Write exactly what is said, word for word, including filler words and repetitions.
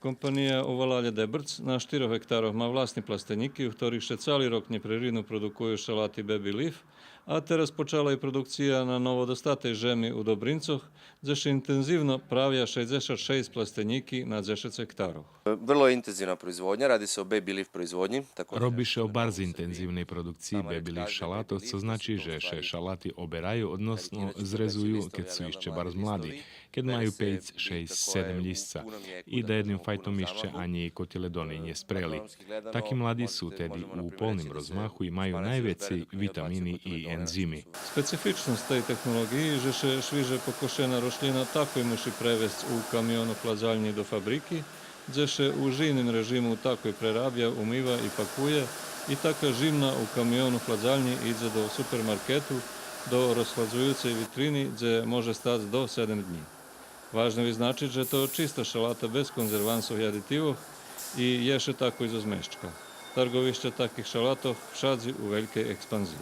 Компания у валалє Дебрц на штирох гектарох ма власни пластенїки, у хторих ше цали рок нєпреридно продукую шалати Беби Лиф, а тераз почала и продукция на ново достатей жеми у Добринцох, дзе ше интензивно правя шейдзешат шейсц пластенїки на дзешец гектарох. Vrlo je intenzivna proizvodnja, radi se o baby leaf proizvodnji, takođe. Роби ше о барз интензивней продукциї беби лиф шалатох, цо значи же ше шалати обераю, односно зрезую кед су ище барз млади, кед маю пейц, шейсц, седем лїсца. И даєдним файтом ище анї котиледони нє спрели. Таки млади су теди у полним розмаху и маю найвецей витамини и ензими. Специфичносц тей технолоґиї же ше швиже покошена рошлїна такой муши превесц у камиону хладзальнї до фабрики, дзе ше у жийним режиму такой прерабя, умива и пакує, и така жимна у камиону хладзальнї идзе до супермаркету, до розхладзуюцей витрини, дзе може стац до седем днї. Важне визначиц же то чиста шалата без конзервансох и адитивох и є ше такой зоз мешка. Тарґовище таких шалатох вшадзи у велькей експанзиї.